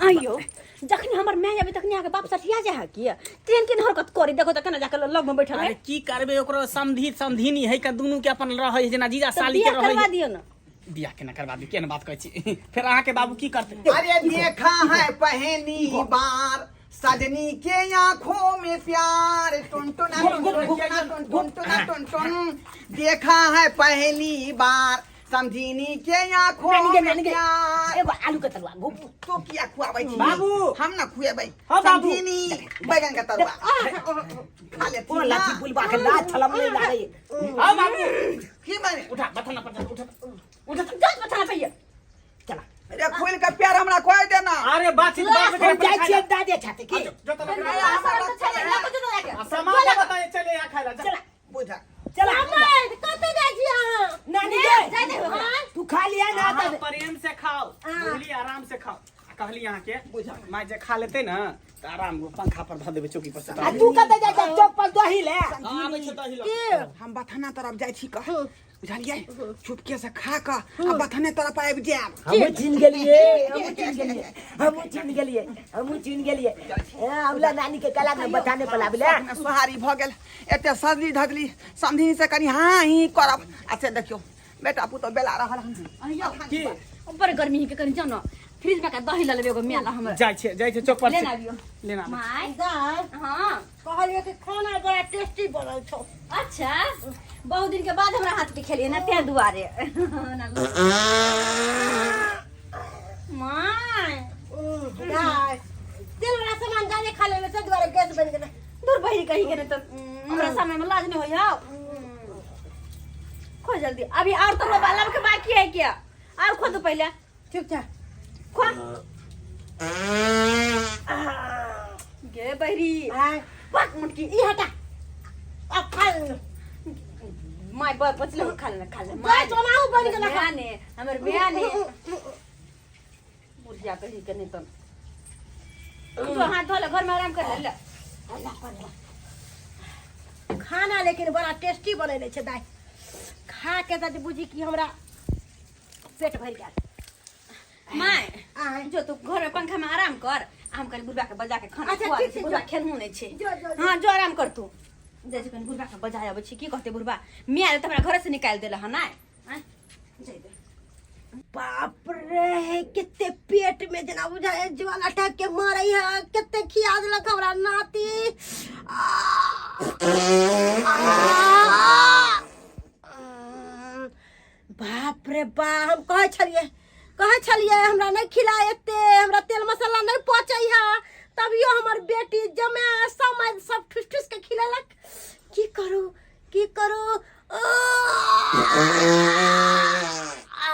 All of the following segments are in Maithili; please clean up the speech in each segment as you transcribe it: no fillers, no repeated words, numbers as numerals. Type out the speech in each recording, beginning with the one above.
आइयो जखन हमर माय आबे तखनी अहाँके बाप सठिया जाय है की ट्रेन के हरकत करी देखो त केना जाके लग में बैठल है अरे की करबे ओकरो समधी समधिनी है का दुनू के अपन रहै है जेना जीजा तऽ साली के बियाह रहै करवा है दियौ ना बियाह केना करवा दी केना बात कहै छी फेर अहाँके बाबू की करतै अरे देखा है पहली बार सजनी के आंखों में प्यार टुन टुना टुन टुन टुन टुन टुना टुन टुन देखा है पहली बार समझीनी के आंखों नानी गे में नानी गे प्यार एगो आलू के तरुआ घुप तो किया खुआबै छी बाबू। हम ना खुएबै हाँ, बाबू। समझीनी बैगन के तरुआ खा लेती ओ लाठी बुलबा के लाज छलम नहीं लागे आओ बाबू की माने उठा बथाना पर उठा उठा जाओ बथाना पे चला अरे खोल के प्यार हमरा खोए देना अरे बात बात हम जाइ छियै दादे छाते की सामान बताए चले यहाँ खाए ला जा। चला बुझा चला कतऽ जाइ छी अहाँ नानी जाय गे दे हाँ तू खा लिया ना अहाँ तब प्रेम से खाओ बुझलिए आराम से खाओ आ कहली अहाँ के माय जे खा लेते ना तऽ आराम पंखा पर धऽ देबै चौकी पर से आ तू कतऽ जाइ छ चौक पर दही ले हाँ, आबै छै दही लऽ कऽ। हम बथाना तरफ जाइ छी कह बुझलियै चुपके से खा कऽ आ बथने तरफ आबि जायब हमहूँ चिन्ह गेलियै हमहूँ चिन्ह गेलियै हमहूँ चिन्ह गेलियै हमहूँ चिन्ह गेलियै हँ, हमला नानी के कला में बताने पर आबले अपने सोहारी भऽ गेल एते सजली धजली समधिनी से कनि हाँ ही करब आ से देखियौ बेटा पुतोह बेला रहल हन की बड़ गर्मी के कनि जाउ न फ्रिज में का दही लऽ लेबै एगो म्याला हमरा जाइ छै चौक पर से। लेना आबियौ लेना आबै। माय दाय हाँ कहलियै कि खाना बड़ा टेस्टी बनल छौ अच्छा बहुत दिन के बाद हमरा हाथ के खेलिए ना तें दुआरे माय दाय तेल वाला सामान जादे खा लेले से दुआरे गैस बनि गेलै दूर बहिरी कहीं के नहीं तो हमरा सामने में लाज नहीं होई हो खो जल्दी अभी और तो बाला के बाकी है क्या और खो दो पहले ठीक छै खो गे बहिरी आय पाक मुटकी ई हटा अब खा ले माय बा बचले हो खा ले खा ले दाय चोनाउ बनि गेलै बिया ने हमर बिया ने बुढ़िया कही के नहीं तो तू हाथ धो ले घर में आराम कर ले ले। अल्लाह पर खाना लेकिन बड़ा टेस्टी बनैले छै दाय खा के तऽ बुझी कि हमरा पेट भरि गेल माय आय जो तू घर में पंखा में आराम कर आ हम कनी बुढ़बा के बजा के खाना अच्छा, खुआ ठीक दै छी छै, बुढ़बा जो। खेलहु नहि छै जो, जो, जो। हाँ जो आराम कर तू जाइ छी कनी बुढ़बा के बजा आबै छी की कहते बुढ़बा मियाँ तऽ हमरा घरे से निकालि देला हन आय आँय, जाइ दे बाप रे कते पेट में जेना बुझाय ज्वाला टाइप के मारै है कते खिया देलक हमरा नाती आ, आ, बाप रे बा हम कहै छलियै कहै छलियै हमरा नहि खिला एते हमरा तेल मसाला नहि पचै है तभियो हमर बेटी जमा समय सब ठुस ठुस के खिलेलक की करू की करू आ, आ,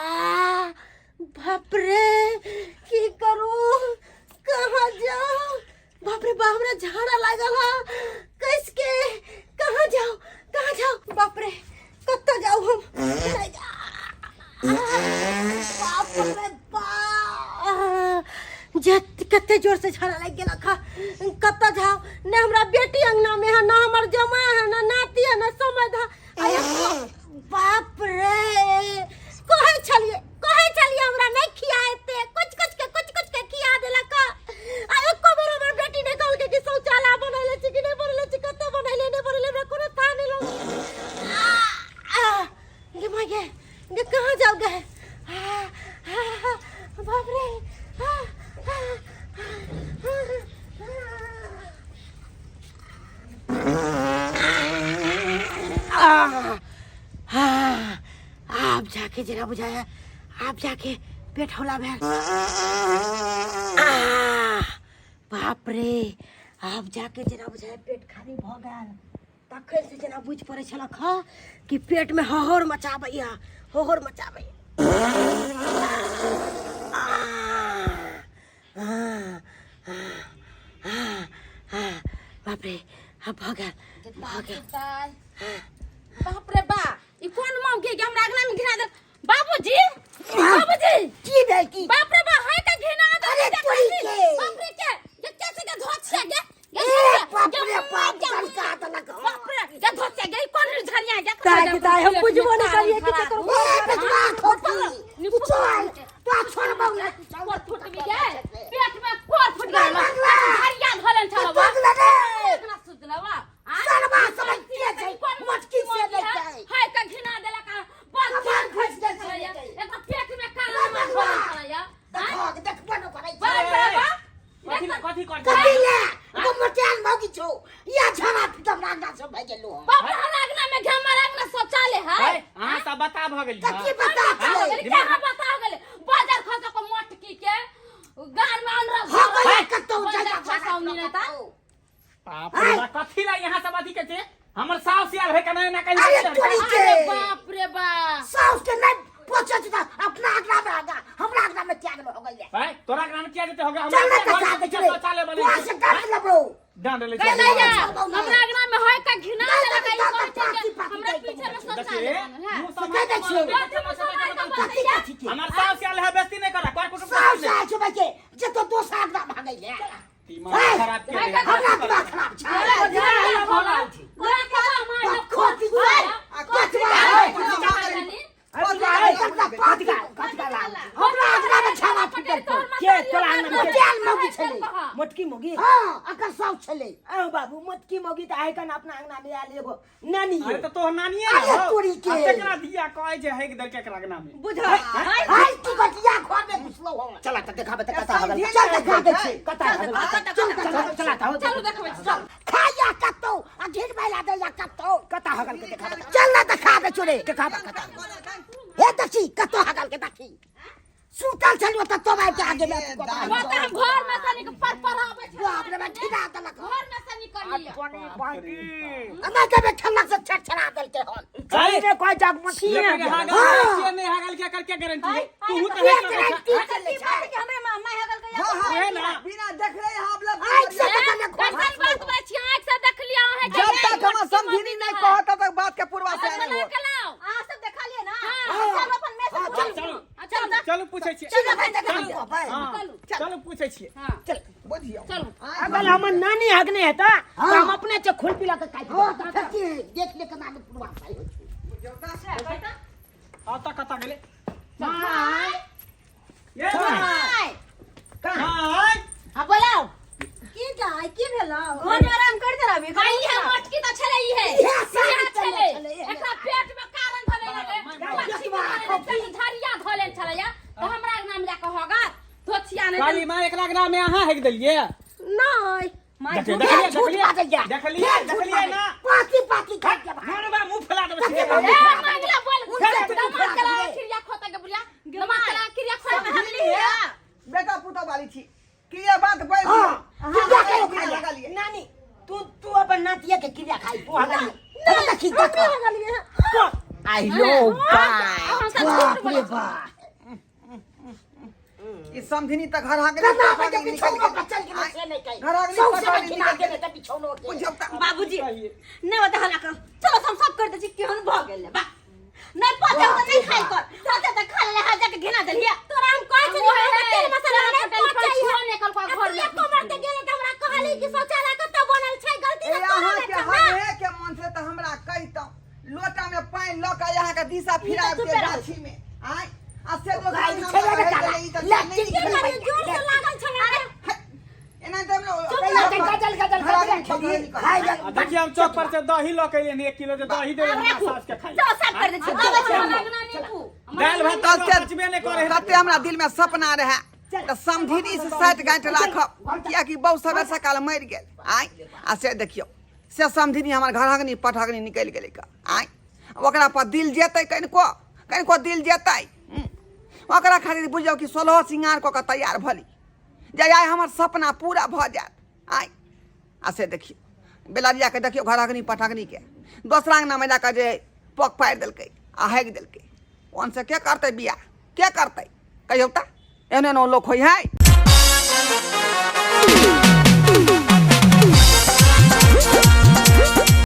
बाप रे की करू कहाँ जाऊँ बाप रे बाप हमरा झाड़ा लागल है कस के कहाँ जाऊँ कहाँ जाऊँ बाप रे कतऽ जाऊँ हम नहीं जा- बाप रे बाप जत कते जोर से झाड़ा लागि गेलक हँ कतऽ जाउ ने हमरा बेटी अंगना में है ना हमर जमा है ना नाती है ना समझ है आया बाप रे कहै छलियै कहै छलियै हमरा नहि खिया एते कुछ कुछ के कुछ कुछ के खिया देलक आ एको बेर हमर बेटी नहि कहलकै कि शौचालय बनैले छी कि नहि बनैले छी कतऽ बनैले नहि बनैले हमरा कोनो था नहि लगल आ, आ, गे माय गे गे कहाँ जाओ गे आ, आ, आ, बाप रे आ, आ, आ, आ, आ। हाँ आप जाके जरा बुझाया आप जाके पेट हौला भेल आ, बाप रे आप जाके जेना बुझाया पेट खाली भऽ गेल तखन से जेना बुझि पड़ै छलक हँ कि पेटमे हहोर मचाबैया होहोर मचाबैया आ, आ, आ, आ, आ, बाप रे आब भऽ गेल भऽ गेल बाप रे बा ई कोन माउ के हमरा अंगना में घिना दे बाबूजी बाबूजी की भेल की बाप रे बा हाय का घिना दे अरे तोरी के। बाप रे के ये कैसे के धोछिया गे ए, बाप रे बाप, तनका देलक। बाप रे ये धोछिया गे ई कोन झरिया गे ताकि ताइ हम बुझबो नहि करियै कि केकर ए, बेटवा, खोपी, तू चल, तोरा छोड़बौ नहि, तू चल। पेट में लग देखबो न करै बाप छै रे बाप कथी कथी कर कथी ले गो मोटायल मौगी छौ या झड़ा फिट हमरा अंगना से भए गेलो हन। बाप रे हमरा अंगना में घेमर अंगना शौचालय है अहाँ सब बता भऽ गेली कथी बता छलै क्या बता गेले बाजार खसा को मोटकी के गार में अनरा हो गया कतौ बाजार जाय खसाउनी नहीं ता बाप रे बाप, कथी ला यहाँ सब अथी के छे हमर सास आयल है कना ना कहीं अरे तोरी के अरे बाप रे बाप साउस के नहीं पोछे छै त अपना अंगना में आगा हमरा अंगना में त्याग हो गई भाई तोरा ग्राम किया जेते होगा चल ना कचा दे चले शौचालय बने तोरा से डांट लेबो डांट ले भैया चल हमरा अंगना में होय का घिना नहीं, लगा नहीं, ई कहै छै पाती, कि पाती, हमरा पाती, पीछे में देखिए शौचालय बनल है मुंह से कह दै छियौ। कथी कथी कथी के हमर सास आयल है बेस्ती नहीं करा कर कुटुंब साउस आयल छै भाई के जे तो दोसर अंगना भागै ले दिमाग खराब के हमरा दिमाग खराब छै खोती कचवा हमरा अंगना में छावा फुटल के तोरा अंगना में के? तेल मौगी छलै मोटकी मोगी हां अकर साउस छलै आहो बाबू मोटकी मोगी त आइ कन अपना अंगना में आयल एगो नानी अरे तो तोहर नानी है अरे तोरी के। अब केकरा दिया कहै छै हेक दर केकरा अंगना में बुझ हाय तू बटिया घर में घुसलो हो चला त देखाबे त कता हगल चल देखा दे छै कता हगल चल चला चला त हो चलू देखबै चल खाया कतौ आ ढेर मैला दैया कतौ कता हगल के देखाबे चल ना देखा दे चोरे देखाबे कता हे देखी कतौ हगल के देखी सुतल छलु त तो आबि के आगे में अथी कऽ देलक। वो त हम घर में से निक पर पर आबै छै बाप रे बा ठिका देलक घर में से निकल हमरा के ठल्लक से छड़छड़ा देलकै हन चली रे कोई जाग मछली लेकिन हागल के नहीं हागल के कर क्या गारंटी है तू तो के है गारंटी चले छै कि हमरे मामा हगल के हाँ हाँ उहे ना। बिना देख रहे यहाँ आप लोग आँख से देखले कैसन बात बा छी आंख से देख लिया है जब तक हम समझिनी नहीं कहो तब तक बात के पूर्वा से नहीं हो अहाँ सब देखा लिए ना चल अपन में से चलू चल चलू पूछै छियै चल भाई देखा भाई हाँ, चलू पूछै छियै हां चल बुझियो चलू अगर हमर नानी हगने है त हम अपने से खुल पिला के काट हां त फेर की देख ले केना पूर्वा से होइ छै आ त कता गेलै माय ये माय माय हां बोलाओ की दाइ की भेलौ घर में आराम कर दे अभी भाई ये मटकी तो छले ही है इहे सारी इहे छले छलै, इहे। एकरा पेट में कारण धले लगे मच्छी मारे झरिया धले छले या तो हमरा अंगना में जाके होगा धोछिया नहीं काली माँ एकरा अंगना में अहाँ हेक देलियै नहि माय देखिए, झूठ देखलिए, झूठ बाजैया देखलिए फेर झूठ देखलिए ना पाती पाती खा के भाई मारू बा मुंह फैला देबै कथी छै। बात? ए मांगला बोल उनसे तू दमाद कला फैला क्रिया खोता के बुढ़िया दमाद कला क्रिया खोता हम है बेटा पुतो वाली छी कि ये बात बोल हां अहाँ क्रिया करो बिना खाई लगलिए नानी तू तू अपन नातिया के क्रिया खाई तू हगली हम देखी देख हगलिए आई लो बाय हम सब झूठ बाप रे बोलै बाप ई समधिनी त घर हागली कना पटवारी बजे निकल बिछौनो गेल। पर चल गेल से नहीं कही घर आगली सौ से पटवारी खिला निकल गेल त बिछौनो के बुझियौ त बाबूजी नहीं बता हला करो चलो हम सब कर दे छी केहन भ गेल बा नहीं पचे तो नहीं खाई कर पचे तो खा ले हा जाके घिना देलिया तोरा हम कहै छलियै हमरा तेल मसाला नहि पचै है निकल को आ घर तू एको बार तऽ गेलै तऽ हमरा कहली कि शौचालय कतऽ बनल छै गलती ए तऽ तोरा अहाँ ने के छौ ना हगे के मन से त हमरा कहितौ लोटा में पानि ल के अहाँ के दिशा फिरा चुपे के रहू। गाछी में आय आ से दोसर गाय अंगना छेबे में ने रहि करा। गेलै, ई त ले, नहि की निकलै। करियै जोर से लागल छलै एना तऽ हम लोग चुप रह गजल गजल घर आगली गजल पटवारी निकल हाय आ देखिए हम चौक पर से दही लऽ के एलियन 1 किलो जे दही दे हमरा सास के खाइ चलो सब कर दे छी दालि भात तते पचबे नहि करे तते हमरा दिल में सपना रहे तऽ समधिनी से साठि गाँठ राखब कियाकि बहु सबेर सकाल मरि गेल आय आ से देखियौ से समधिनी हमर घरहगनी पटहगनी निकलि गेलै कऽ आय ओकरा पर दिल जेतै कनिको कनिको दिल जेतै ओकरा खातिर बुझियौ कि सोलहो सिंगार कऽ कऽ तैयार भली जे आइ हमर सपना पूरा भऽ जायत आय आ से देखियौ बेलरियाके देखियौ घरहगनी पटहगनीके दोसरा अङ्गनामे जा कऽ जे पग पारि देलकै आ हाकि देलकै ओनसँ के करतै बियाह के करतै कहियौ तऽ एहन एहन लोक होइ हइ।